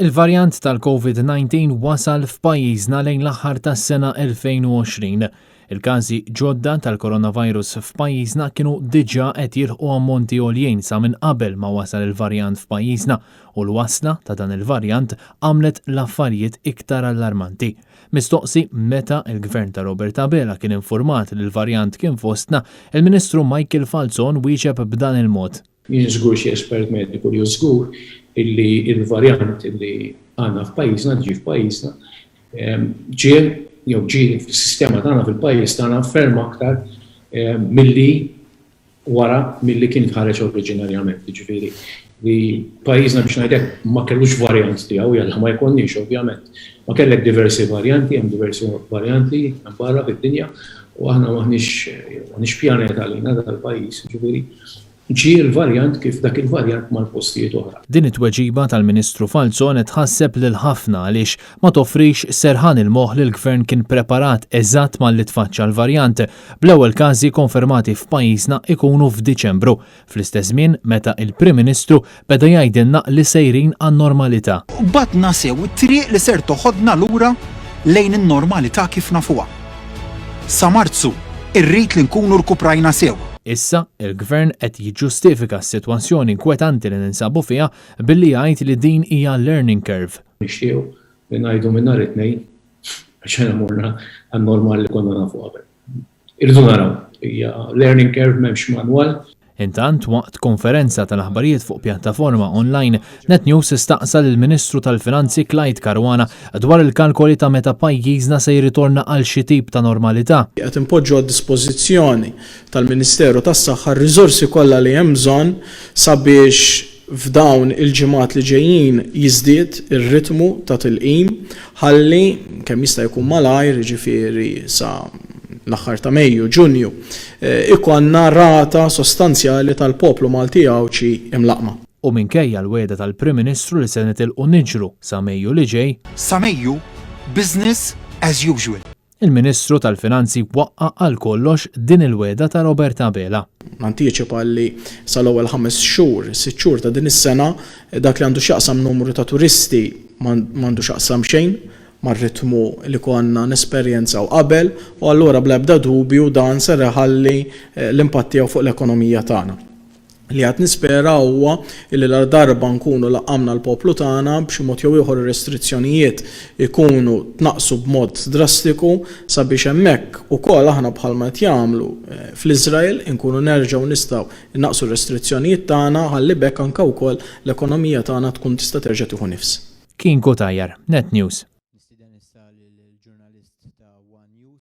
Il-varjant tal-Covid-19 wasal f'pajjiżna lejn l-aħħar tas-sena 2020. Il-każi ġodda tal-coronavirus f'pajjiżna kienu diġà qed jilħqu ammonti għoljin sa minn qabel ma wasal il-varjant f'pajjiżna u l-wasla ta' dan il-varjant għamlet l-affarijiet iktar allarmanti. Mistoqsi meta l-Gvern ta' Robert Abela kien infurmat li l-varjant kien fostna, il-Ministru Michael Falzon wieġeb b'dan il-mod. Jien żgur xi espert mediku li hu żgur illi l-varjant illi għandna f'pajjiżna, ġie f'pajjiżna, ġie jew ġie fis-sistema tagħna fil-pajjiż tagħna ferm aktar milli wara milli kien tħareġ oriġinarjament. Jiġifieri li pajjiżna biex ngħid hekk ma kellux varjant tiegħu, jalla ma jkollniex ovvjament. Ma kellek diversi varjanti, hemm diversi varjanti hemm barra fid-dinja u aħna m'aħniex m'aħniex pjaneta għalina dal-pajjiż, jiġifieri Ġie l-varjant kif dak il-varjant mar postijiet oħra. Din it-tweġiba tal-Ministru Falzon qed tħasseb lil ħafna għaliex ma toffrix serħan il-moħħ li l-Gvern kien preparat eżatt malli tfaċċa l-varjant, bl-ewwel każi konfermati f'pajjiżna ikunu f'Diċembru, fl-istess żmien meta il-Prim Ministru beda jgħidilna li sejrin għan-normalità. Qbadna sew it-triq li ser toħodna lura lejn in-normalità kif nafuha. Sa Marzu, irrid li nkunu rkuprajna sew. Issa, il-Gvern qed jiġġustifika s-sitwazzjoni inkwetanti li ninsabu fiha billi jgħid li din hija learning curve. Nixtiequ li ngħidu minn nhar it-Tnejn reġgħna morna għan-normal li konna nafu qabel. Irridu naraw. Hija learning curve m'hemmx manwal. Intant, waqt konferenza tal-aħbarijiet fuq pjattaforma online, Net News staqsa lill-Ministru tal-Finanzi Clyde Caruana dwar il-kalkoli ta' meta pajjiżna se jirritorna għal xi tip ta' normalità. Qed inpoġġu għad-dispożizzjoni tal-Ministeru tas-Saħħa r-riżorsi kollha li hemm bżonn sabiex f'dawn il-ġimgħat li ġejjin jiżdied ir-ritmu ta' tilqim ħalli kemm jista' jkun malajr, jiġifieri sa l-aħħar ta' Mejju, Ġunju, ikollna rata sostanzjali tal-poplu Malti Għawdxi imlaqqma. U minkejja l-wegħda tal-Prim Ministru li se nitilqu niġru sa Mejju li ġej, Sa Mejju, business as usual. Il-Ministru tal-Finanzi waqqa' għal kollox din il-wegħda ta' Robert Abela. Nantiċipa li sal-ewwel ħames xhur, sitt xhur ta' din is-sena, dak li għandu x'jaqsam numru ta' turisti m'għandu x'jaqsam xejn mar-ritmu li konna nesperjenzaw qabel u allura bla ebda dubju dan ser iħalli l-impatt tiegħu fuq l-ekonomija tagħna. Li għad nispera huwa illi ladarba nkunu laqqamna l-poplu tagħna, b'xi mod jew ieħor ir-restrizzjonijiet ikunu tnaqqsu b'mod drastiku sabiex hemmhekk ukoll aħna bħalma qed jagħmlu fl-Iżrael inkunu nerġgħu nistgħu nnaqqsu r-restrizzjonijiet tagħna ħalli b'hekk anke wkoll l-ekonomija tagħna tkun tista' terġa' tieħu nifs. Kien Cutajar, Net News.